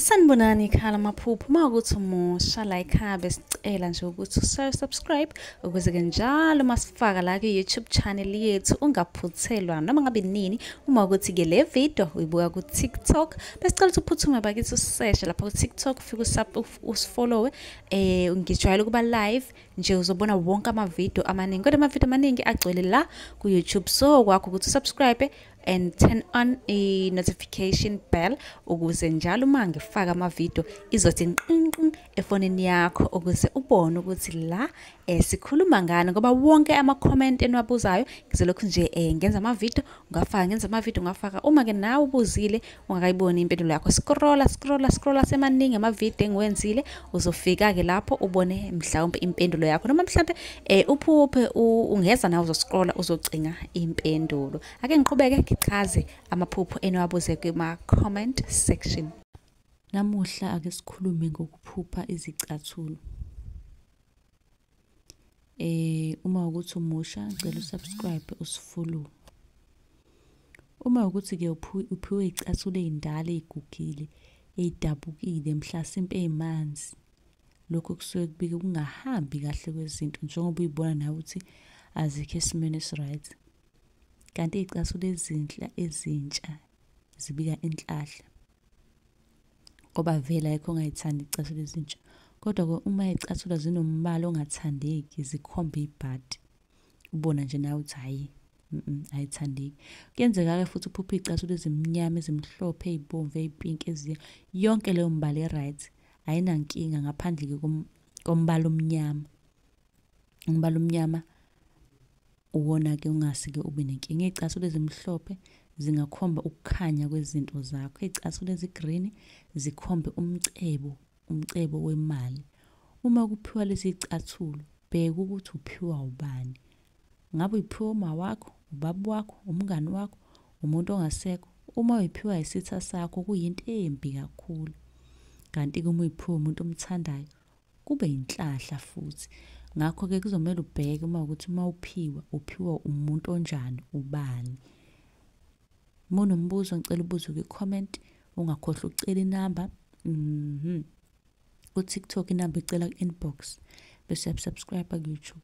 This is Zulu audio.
Sanibonani ekhaya lamaphupho. Uma ukuthi umusha la ekhaya besicela nje ukuthi usubscribe ukuze-ke njalo uma sifaka la kwi-YouTube channel yethu ungaphuthelwa noma ngabe nini. Uma ukuthi-ke le video uyibuka ku-TikTok, besicela ukuthi uphuthume bakithi useshe lapha ku-TikTok, ufike usifollowe. Ngijwayele ukuba live nje, uzobona wonke amavidiyo amaningi, kodwa amavidiyo amaningi agcwele la ku-YouTube. So kwakho ukuthi usubscribe and turn on i-notification bell ukuze njalo uma ngifaka amavidiyo izothi nqinqin efonini yakho, ukuze ubone ukuthi la sikhuluma ngani, ngoba wonke ama-comment eniwabuzayo ngizolokhu nje ngenza amavidiyo ungafaka, ngenza amavidiyo ungafaka. Uma-ke nawe ubuzile ungakayiboni impendulo yakho, scrolla scrolla scrolla, semaningi amavidiyo engiwenzile, uzofika-ke lapho ubone mhlawumbe impendulo yakho, noma mhlawumbe uphuphe ungeza nawe uzoscrolla uzocinga impendulo. Ake ngiqhubeke ngichaze amaphupho eniwabuze kuma-comment section. Namuhla ake sikhulume ngokuphupha izicathulo. Uma ukuthi umusha, ngicela usubscribe, usifollow. Uma ukuthi-ke uphiwe iy'cathulo ey'ndala, ey'gugile, ey'dabukile, mhlasimpe ey'manzi, lokho kusuke kubika ukungahambi kahle kwezinto, njengoba uyibona nawe ukuthi azikho esimeni esi-right. Kanti iy'cathulo ezinhle ezintsha zibika inhlahla, ngoba vele ayikho ongayithandi iy'cathulo ezintsha. Kodwa-ke uma iy'cathulo zinombala ongathandeki, zikhomba ibhadi, ubona nje nawe ukuthi hhayi, ayithandeki. Kuyenzeka-ke futhi uphuphe iy'cathulo ezimnyama, ezimhlophe, ey'bomvu, ey'pinki, eziya, yonke leyo mbala e-right, ayinankinga ngaphandle-ke kombala omnyama. Umbala omnyama uwona-ke ungase-ke ube nenkinga. Iy'cathulo ezimhlophe zingakhomba ukukhanya kwezinto zakho. Iy'cathulo ezi-green zikhombe umcebo, umcebo wemali. Uma kuphiwa lezi y'cathulo, bheka ukuthi uphiwa ubani. Ngabe uyiphiwa uma wakho, ubaba wakho, umngani wakho, umuntu ongasekho? Uma uyiphiwa isitha sakho kuyinto embi kakhulu. Kanti-ke uma uyiphiwa umuntu omthandayo kube yinhlahla futhi. Ngakho-ke kuzomele ubheke uma ukuthi uma uphiwa, uphiwa umuntu onjani, ubani. Uma unombuzo ngicela ubuze kwi-comment, ungakhohlwa ukucela inamba. Ku-TikTok inamba icela ku-inbox, bese uyasubscribe ku-YouTube.